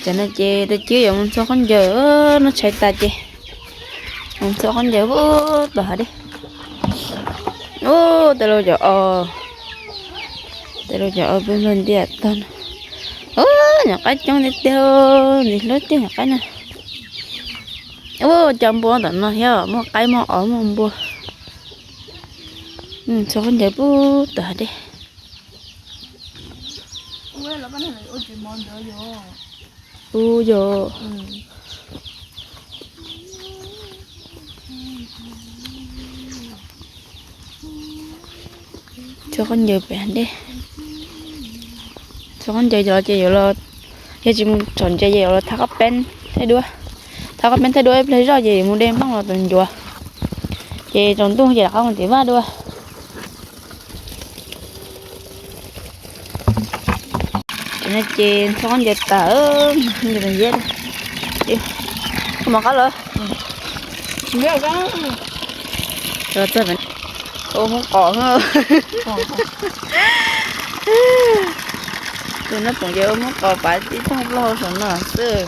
Tam no ces tus Cib yuav mus ntxhua khaub ncaws, noj tshais tas ces mus ntxhua khaub ncaws pub tom hav dej. Ub, tej lauj cov os, tej lauj cov os peb luag ntiaj tag no. Ub, nyuam qaib coob tiag tiag, ntxim hlub tiag nyuam qaib na. Ub, cov npua tom no thiab, muaj qaib muaj os muaj npua. Ntxhua khaub ncaws pub tom hav dej. Ub, yog. Ntxhua khaub ncaws pem hav dej. Ntxhua khaub ncaws cov ces yuav los, yog tsis mus tsom ntses ces yuav los thab qab peeb thaij duab. Thab qab peeb thaij duab ib pliag zoj ces yuav mus de nplooj los tus ncuav. Ces tsaus ntuj ces rov qab mus tim vaj dua. Ces no ces ntxhua khaub ncaws tas, khaub ncaws tas yeb. Koj mov qab lawm. Ua Hmoob qos. Tus Nab Poom ces ua Hmoob qos pav tib thooj plaub hau saum no xwb.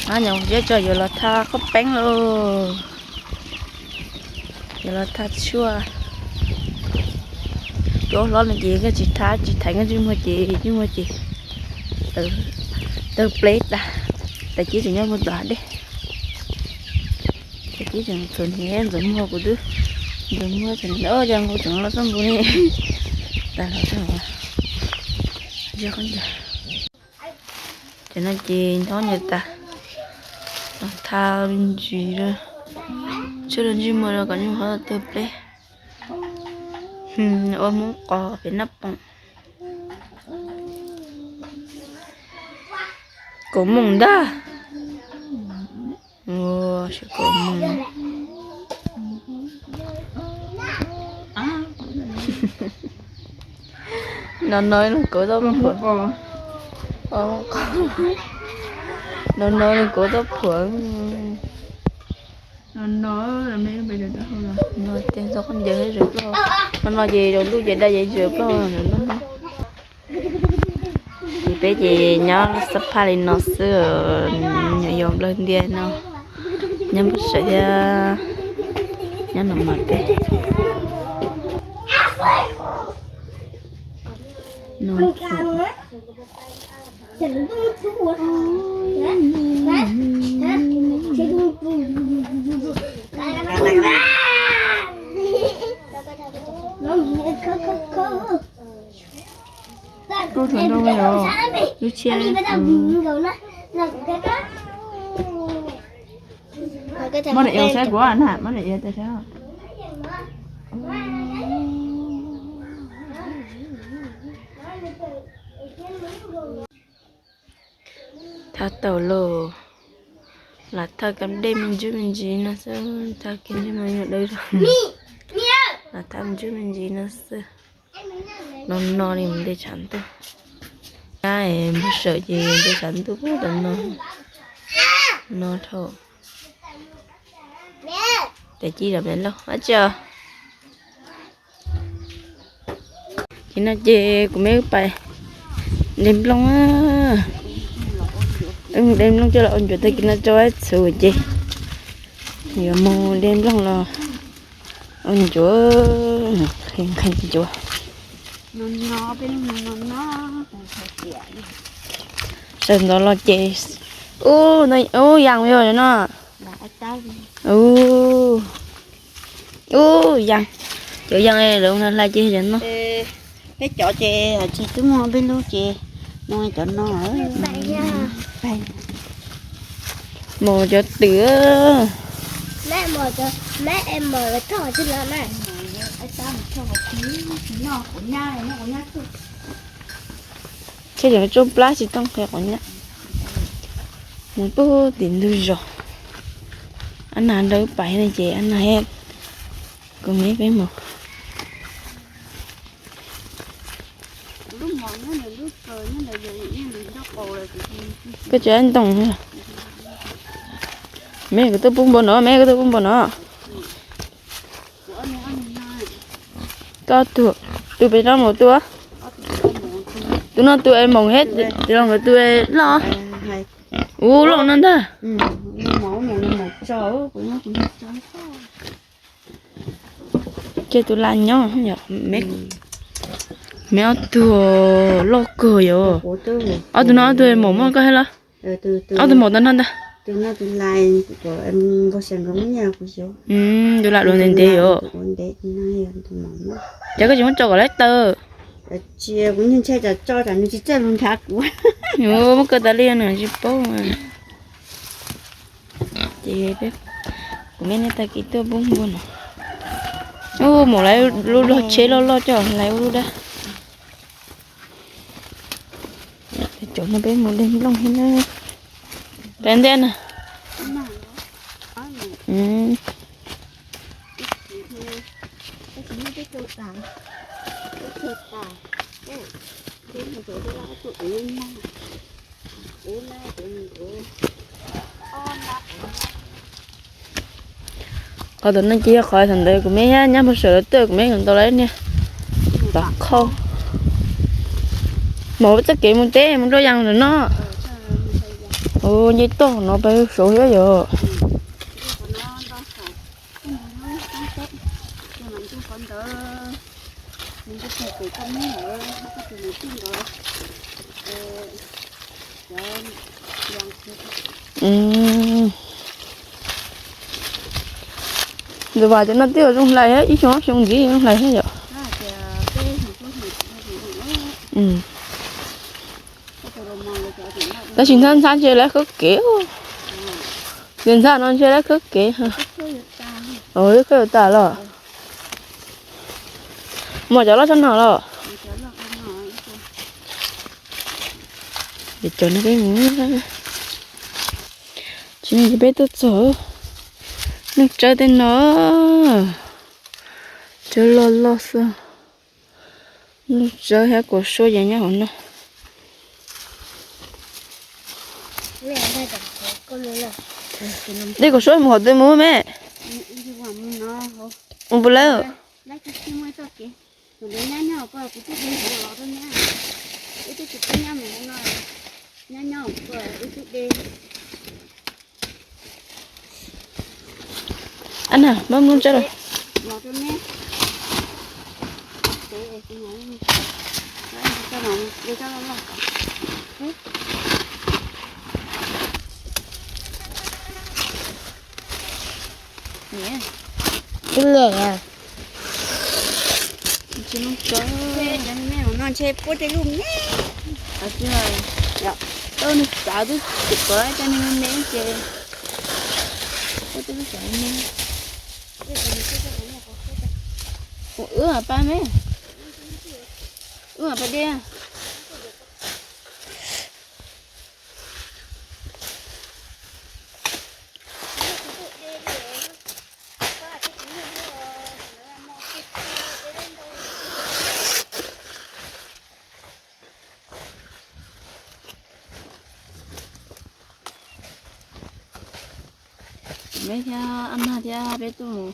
Ab, nyuam qhuav siab tso yuav los thab qab peeb lauj. Yuav los thab tshuaj. Cov hlob no ces koj tsis thab tsis thaiv koj ntsej muag ces ntsej muag ces tawg pleb tas. Tus Cib tseem nyob puag tom hav dej. Tus Cib tseem txhuam hniav ntxuav muag kuv twb, ntxuav muag txhuam hniav, cas nkaus tseem los txoj npum li. Tas los txog. Ces no ces ntxhua khaub ncaws tas, los thab me ntsis, tshuaj rau ntsej muag rau kom ntsej muag qhov tawg pleb. Ua Hmoob qos pem Nab Poom. Kaus mooj ntag. Ua, kaus mooj. No no los kauv tau phuam. No no los kauv tau phuam. No ces ntxhua khaub ncaws zom plaub. No no ces zaum ntuj ces daj ces zom plaub no. Ces peb ces nyob xab phaj li no xwb, nyuam yaus nplawg ntias no, nyob npau suav thiab, nyob no mas peb no. Koj tshuav ntau yom, lub tshiab. Muab daim iav saib kuv na, muab daim iav tas saib. Thaj tau lauj, lam thaj kab dej me ntsis me ntsis no xwb, thaj kiag ntsej muag yuav dawb zog. Lam thaj me ntsis me ntsis no xwb. No no li mus nte tshav ntuj. Nyab npau suav ces nte tshav ntuj puag tom no. No dhau. Tes Cib zov me lauj, dab tsi os? Ces no ces kuv me wb pais de nplooj. Wb de nplooj coj los ua ncuav tag kis no rau ib txhua ces yuav mus de nplooj los ua ncuav, nqhis nqhis ncuav. Sawv ntxov los ces ub, ub yas yog no. Ub, ub yas, cov yas lawv hlais hlais ces yog no. Peb cov ces tsis twb muaj peb lub ces no cov no. Mus cov twm. Thiab tseem tsoo plab tsis tooj qhia quav nyab. Mus pug tim ntug zos. Ab nag nrog wb pais no ces ab nag kuv me peb mus. Koj tsis ntoo. Me kuv tuaj pub npua no, me kuv tuaj pub npua no. Koj tus, tus pem no mus tua. Tus no tus es moos thiab, tus no nkawd tus es loj. Ub, loj no ntag. Ces tus laj nyob, me ob tug loj kawg yom. Ob tug no ob tug es moos muaj koj thiab los? Ob tug maum tau noj ntag. Tus lam dua ntev ntev yom. Ces koj tsis muab tso kom lawv taw. Muab kaw tas li nws tsis paub. Ces kuv me nej tag kis tuaj pub npua no. Ub, maum lawv lub log tsheb loj loj coj hlais ua lub dab. Cov no peb mus de nplooj thiab na. Peb ntej na. Qhov tom no ces yog qhov thaum ntawd kuv me nyab nyab mus sawv lawv tuaj kuv me kom tau lawv niag tom khau. Maum txoj kev mus teb mus nruab yas ntawm no. Ua nce toj no peb saud thiab yom. Ntxim vas cov no twb zoo hlais thiab, ib xyoo ob xyoo ntxiv zoo hlais thiab yom. Tab sis ntxhab ntxhab ntshe lawv khawb kev. Ces ntxhab no ntshe lawv khawb kev. Lawv khawb yuav tas los. Muaj cov loj tshaj no los. Ces cov no peb mus, tsis no ces peb tuaj txog lub tsawb tej no. Tsawb loj loj xwb. Lub tsawb thiab kaum suab ces nyob hauv no. Dej kaum suab mus qhov twg mus me? Mus puas lawm? Ab na, muab mus tsawb los. Ib nyem. Tsis mus tsawb. No ntshe puab tej lub me. Tau nws xav twb tsis pom cov me me ces puab tej lub xav me. Ua wb pab me. Wb pab dej. Me thiab ab nag thiab peb tuaj mus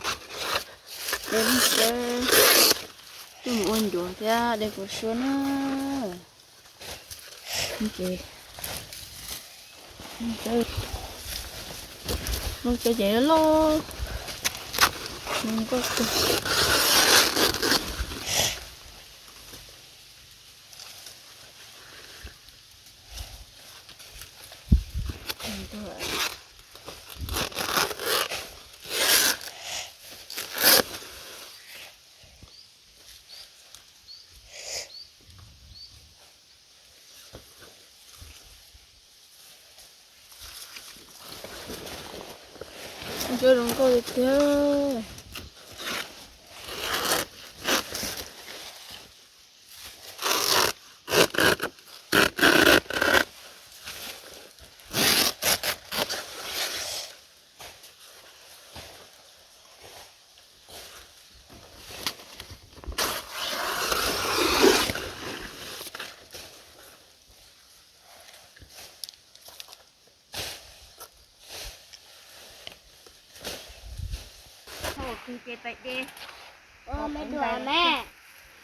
de lub tsawb, tuaj mus ua ncuav thiab de kaum suab na. Ces lub tsawb ces loj, nkauj kawg. Zoo nkauj tiag tiag.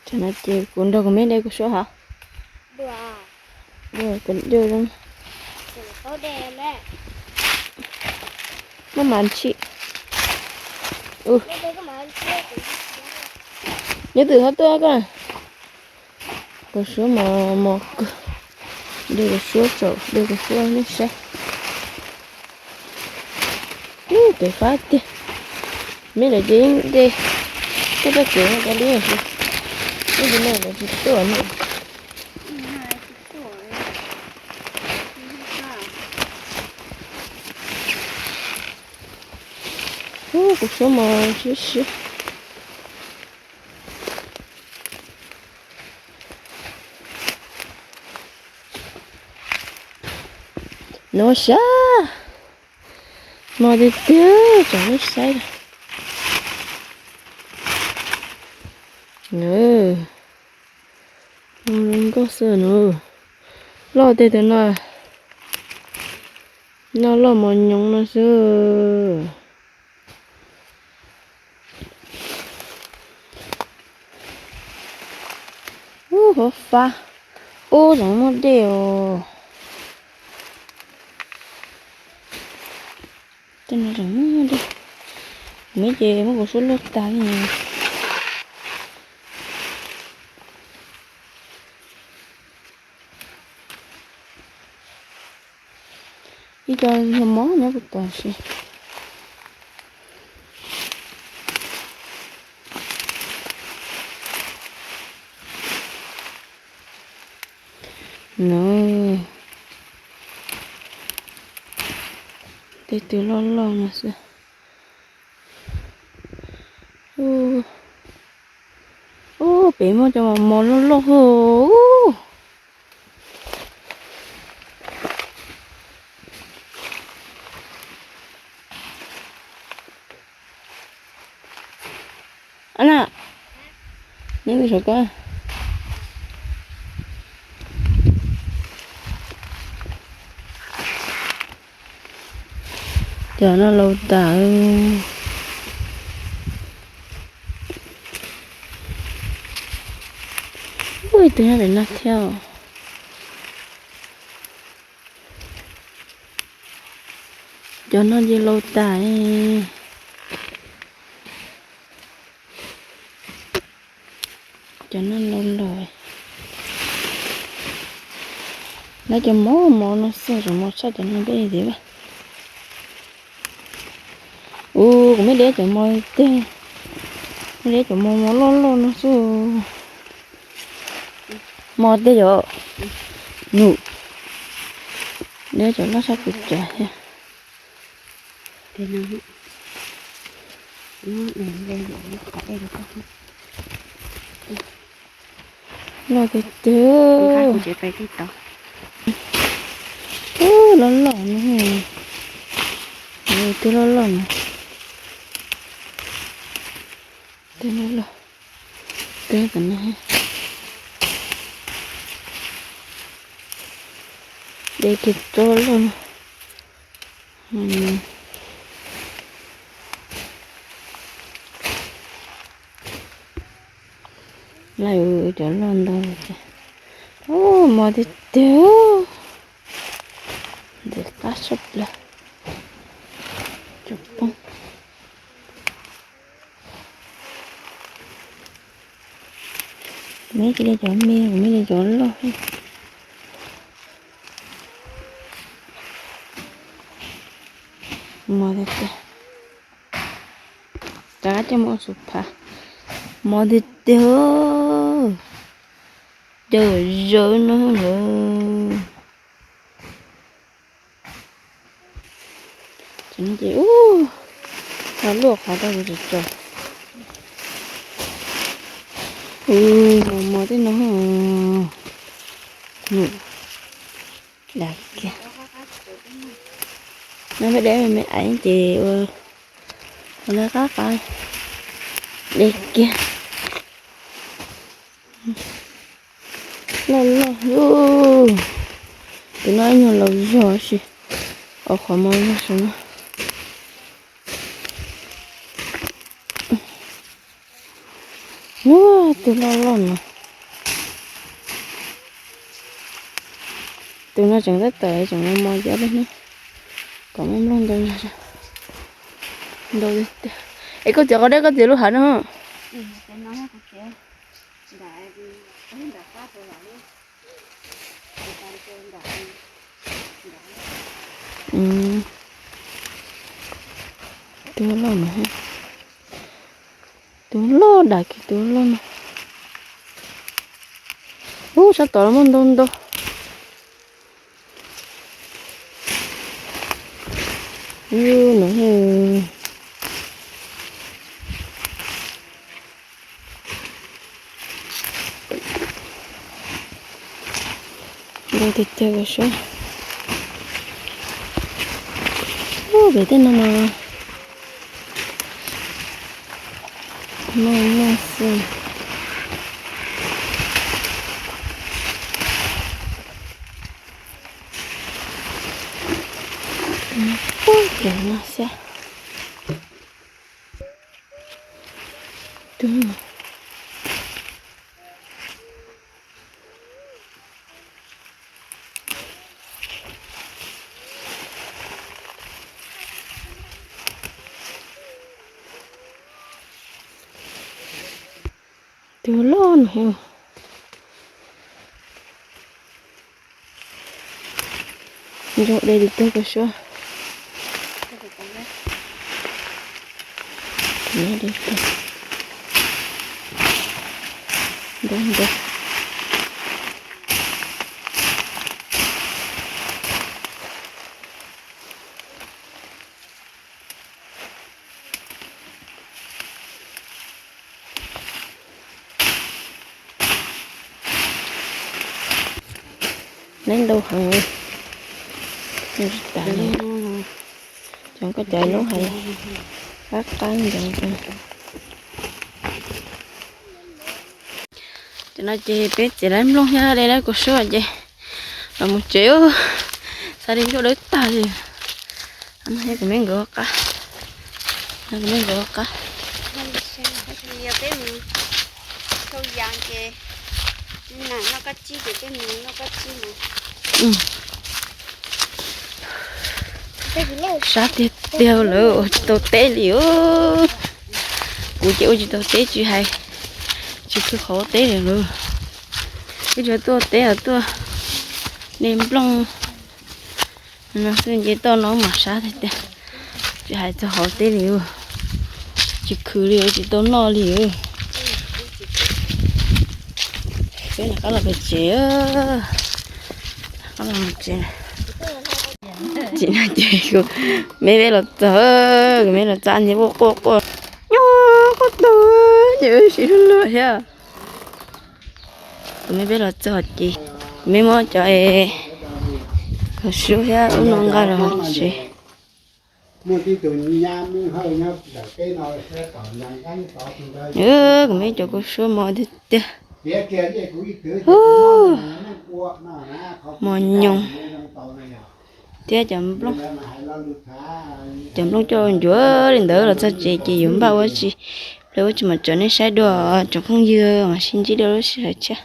Tam no ces kuv nrog kuv me de kuv suab hov. Muaj mas tshim. Nyob twm qhov tuaj koj. Kuv suab mos mos kawg. De kuv suab tsaum, de kuv suab nej saib. Ub, pem fab tiag. Meb lawv ces de tuaj txoj kev no cov liab, ub, tus no lawv tsis tuaj no. Ub, kuv suab mos siab siab. No sab mos tiag tiag, tsom nej saib. Nkauj xwb no. Loj tiag tiag no. Noj loj mos nyoov no xwb. Ub, hov fab. Ub, tseem muaj dej os. Tej no tseem muaj dej. Kuv meb ces muab kuv suab luaj tag li. Ib co yog mob nyob puag tod si. No, tej tw loj loj no xwb. Ub, pem muaj cov mos loj loj hos. Ab na, neb mus saum ko. Cov no laus tas. Ub, ib tug nyob pem no thiab. Cov no ces laus tas. Cov no laus lawm. Nab cov mos mos no xwb, tseem mos tshaj cov no dej thiab. Ub, kuv meb de cov mos tiag, meb de cov mos mos loj loj no xwb. Mos tiag yom. Num, de cov loj tshaj kuv cov thiab. Loj tiag tiag. Ub, loj loj no. Twb loj loj no. Twb loj loj. Twb tam no. De kiag cov loj no. Lawv cov loj ntau tiag. Ub, mos tiag tiag. Ntxim qab tshaj plaws. Cov poob. Kuv meb cia li cov me, kuv meb li cov loj. Mos tiag tiag. Rov qab coj mus ua su phav. Mos tiag tiag. Cawm zawv no lawm. Ces ub, ho luaj qhov rau kuv tsis tso. Ub, mos mos tej no. Num, dag kiag. No peb de me me aiv ces ua, ua lawv qab qab de kiag. Loj loj, tus no ib nyuag laus zog si, qhov mos zog no. Ub, twb loj loj no. Tus no tseem tab tom tseem mos mos cov dej no, kom muaj nplooj ntau zog. Ntau tiag tiag. Es koj txiav qhov dej koj txiav lub hav no. Tus loj mas, tus loj dam kiag tus loj no. Ub, sab tod los muaj ntau ntau. Ub, no. Ntau tiag tiag, koj saib. Ub, pem tej no mas muaj muaj xwb. Puag pem no xwb. Tus no. Tus loj no. Ntsoog dej li tug koj suab. Ntau ntau. Neb ntau heev. Tsis tas li. Cov koj cov lub hais qab qab ntawd. Cov no ces peb txiav lawv nplooj thiab de lawv kua suab ces los mus tsev. Xav li nruab dawb tag li. Kuv me nkawd ua qab, kuv me nkawd ua qab. Yog peb mus thau yas ces noj kab tsib ces peb mus noj kab tsib no. Sab tiag tiag lawm, ua tsis tau teb li. Kuv ces ua tsis tau teb, tsis hais, tsis khwv qhov ua teb li lawm. Ib txhia tuaj teb los tuaj de nplooj no xwb, nce toj no mas sab tiag tiag, tsis hais txog hauv teb li. Tsis khwv li, ua tsis tau noj li. Peb rov qab los pem tsev, rov qab los tsev. Tsis no ces kuv me peb los txog, kuv me los txog nyias quaj quaj quaj, nyob quaj tag ces wb sib hlub hlub thiab. Kuv me peb los txog ces kuv me muab cov kua suab thiab ub no nqa los tsev. Kuv me cov kua suab mos tiag tiag. Mos nyoos thiab cov nplooj, cov nplooj coj ncuav li ntawd los txog tsev ces yuav npaj ua tsi, ua tsi mam tso nej saib dua tsoom phooj ywg, mam sib ntsib dua lub sij hawm tshiab.